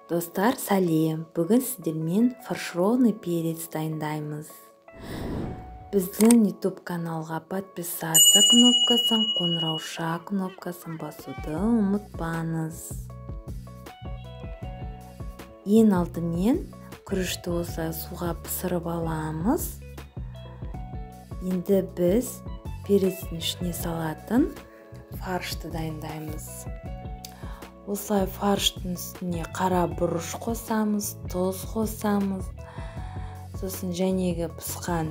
Достар, сәлем! Бүгін сіздермен фаршированный перец дайындаймыз. Біздің YouTube каналға подписаться кнопкасын, қоңырауша кнопкасын басуды ұмытпаңыз. Ең алдымен күрішті осылай суға пісіріп аламыз. Енді біз перецтің ішіне салатын фаршты дайындаймыз. Осылай фарштың үстіне қара бұрыш қосамыз, тұз қосамыз. Сосын жәнегі пісқан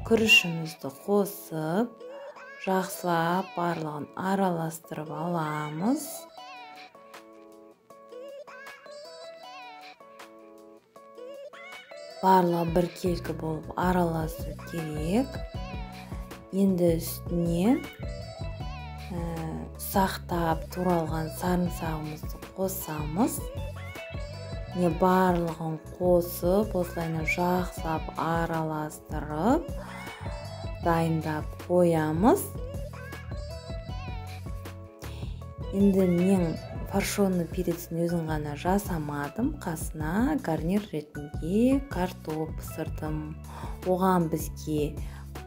күрішімізді қосып, жақсылап барлығын араластырып аламыз. Барлығы біркелкі болып араласу керек. Енді үстіне ұсақтап туралған сарымсағымызды қосамыз. Не барлығын қосып, осылайынан жақсылап араластырып, дайындап қоямыз. Енді мен фаршированный перецін өзін ғана жасамадым, қасына гарнир ретінде картоп пісірдім. Оған бізге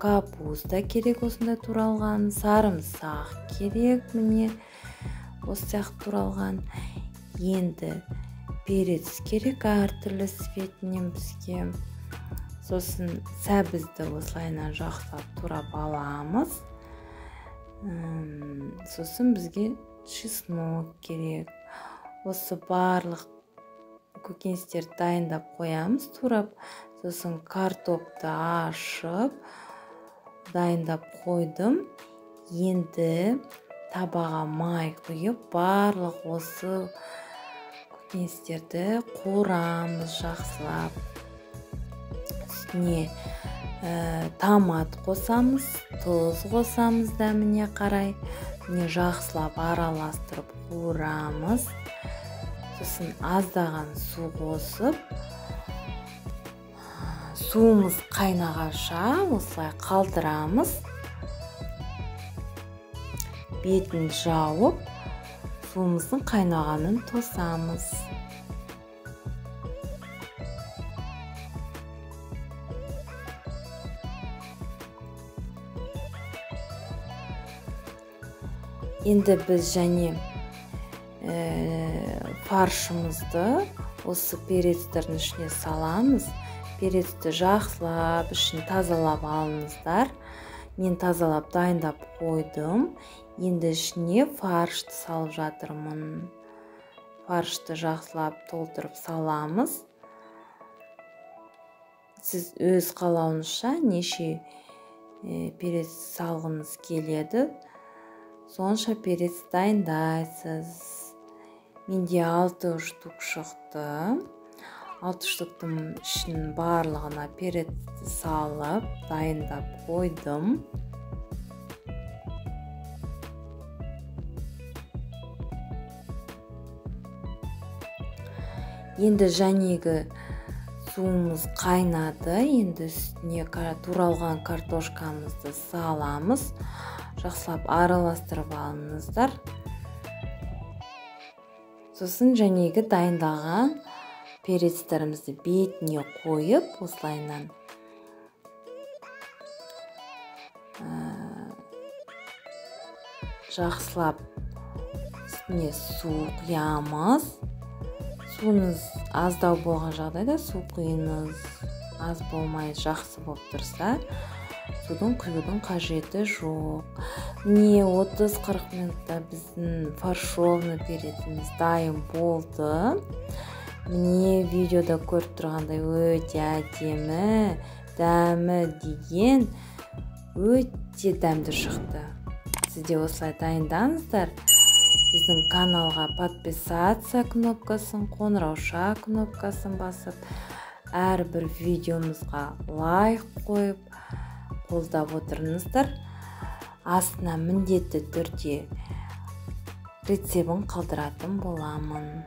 капуста керек, осындай туралған, сарымсақ керек, міне осы сияқты туралған. Енді перец керек әртүрлі цветінен бізге. Сосын сәбізді осылайынан жақсылап турап аламыз. Сосын бізге чеснок керек. Осы барлық көкөністерді дайындап қоямыз турап. Сосын картопты ашып дайындап қойдым. Енді табаға май құйып, барлық осы көкөністерді қуырамыз жақсылап. Үстіне томат қосамыз, тұз қосамыз дәміне қарай. Міне жақсылап араластырып қуырамыз. Сосын аздаған су қосып, суымыз қайнағанша осылай қалдырамыз. Бетін жауып, суымыздың қайнағанын тосамыз. Енді біз және фаршымызды осы перецтердің ішіне саламыз. Перецті жақсылап ішін тазалап алыңыздар. Мен тазалап дайындап қойдым. Енді ішіне фаршты салып жатырмын. Фаршты жақсылап толтырып саламыз. Сіз өз қалауыңызша неше перец салғыңыз келеді, сонша перец дайындайсыз. Менде 6 штук шықты. 6 штуктың ішінің барлығына перецті салып дайындап қойдым. Енді жәнегі суымыз қайнады. Енді үстіне туралған картошкамызды саламыз. Жақсылап араластырып алыңыздар. Сосын жәнегі дайындаған перецтерімізді бетіне қойып, осылайынан жақсылап үстіне су құямыз. Суыңыз аздау болған жағдайда су құйыңыз, аз болмай жақсы болып тұрса, судың құюдың қажеті жоқ. Міне 30-40 минутта біздің фаршированный переціміз дайын болды. Міне видеода көріп тұрғандай өте әдемі, дәмі деген өте дәмді шықты. Сіз де осылай дайындаңыздар. Біздің каналға подписаться кнопкасын, қоңырауша кнопкасын басып, әрбір видеомызға лайк қойып, қолдап отырыңыздар. Астына міндетті түрде рецебін қалдыратын боламын.